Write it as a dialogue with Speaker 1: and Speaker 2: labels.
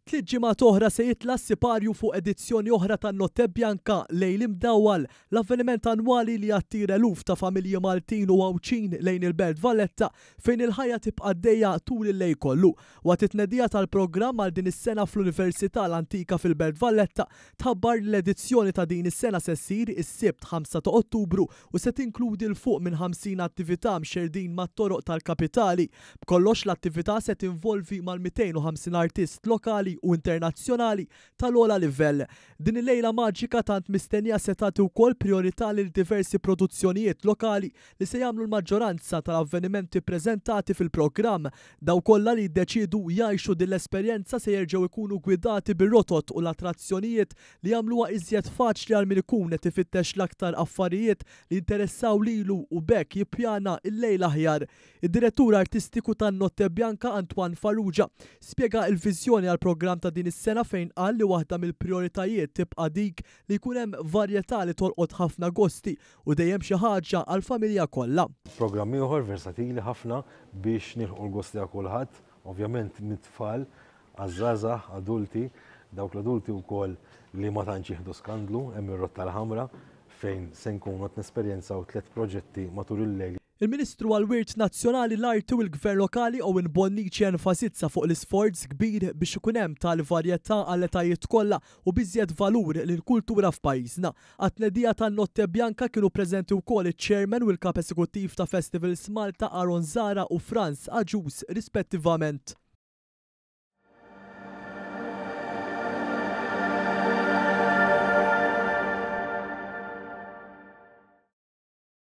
Speaker 1: Tliet ġimgħat oħra se jitla' s-siparju fuq edizzjoni oħra tan-Notte Bianca, Lejl Imdawwal, l-avveniment annwali li jattira eluf ta' familji Maltin u Għawdxin lejn il-Belt Valletta fejn il-ħajja tibqa' għaddejja tul il-lejl kollu. Waqt it-tnedija tal-programm għal din is-sena fl-Università l-Antika fil-Belt Valletta, tħabbar li l-edizzjoni ta' din is-sena se ssir is-Sibt 5 ta' Ottubru u se tinkludi 'l fuq minn 50 attività mxerrdin mat-toroq tal-kapitali. B'kollox l-attività se tinvolvi mal-250 artist lokali u internazzjonali tal-ogħla livell. Din il-lejla maġika tant mistennija se tagħti wkoll prijorità lil diversi produzzjonijiet lokali li se jagħmlu l-maġġoranza tal-avvenimenti ppreżentati fil-programm. Dawk kollha li jiddeċiedu jgħixu din l-esperjenza se jerġgħu jkunu gwidati bir-rotot u l-attrazzjonijiet li jagħmluha iżjed faċli għal min ikun qed ifittex l-aktar affarijiet li jinteressaw lilu u b'hekk jippjana l-lejl aħjar. Id-Direttur Artistiku tan-Notte Bianca Antoine Farrugia spjega l-viżjoni għall-programm ta' din is-sena fejn qal li waħda mill-prijoritajiet tibqa' dik li jkun hemm varjetà li tolqot ħafna gosti u dejjem xi ħaġa għall-familja kollha.
Speaker 2: Programm ieħor versatili ħafna biex nilħqu l-gosti ta' kulħadd, ovvjament mit-tfal għaż-żgħażagħ, adulti, dawk l-adulti wkoll li ma tantx jieħdu skandlu, hemm ir-Rotta l-Ħamra fejn se nkunu qed nesperjenzaw tlett proġetti matul il-lejl.
Speaker 1: Il-Ministru għall-Wirt Nazzjonali, l-Arti u l-Gvern Lokali Owen Bonnici enfasizza fuq l-isforz kbir biex ikun hemm tali varjetà għall-etajiet kollha u b'iżjed valur lill-kultura f'pajjiżna. Għat-tnedija tan-Notte Bianca kienu preżenti wkoll iċ-Chairman u l-Kap Esekuttiv ta' Festivals Malta Aaron Zahra u Frans Agius rispettivament.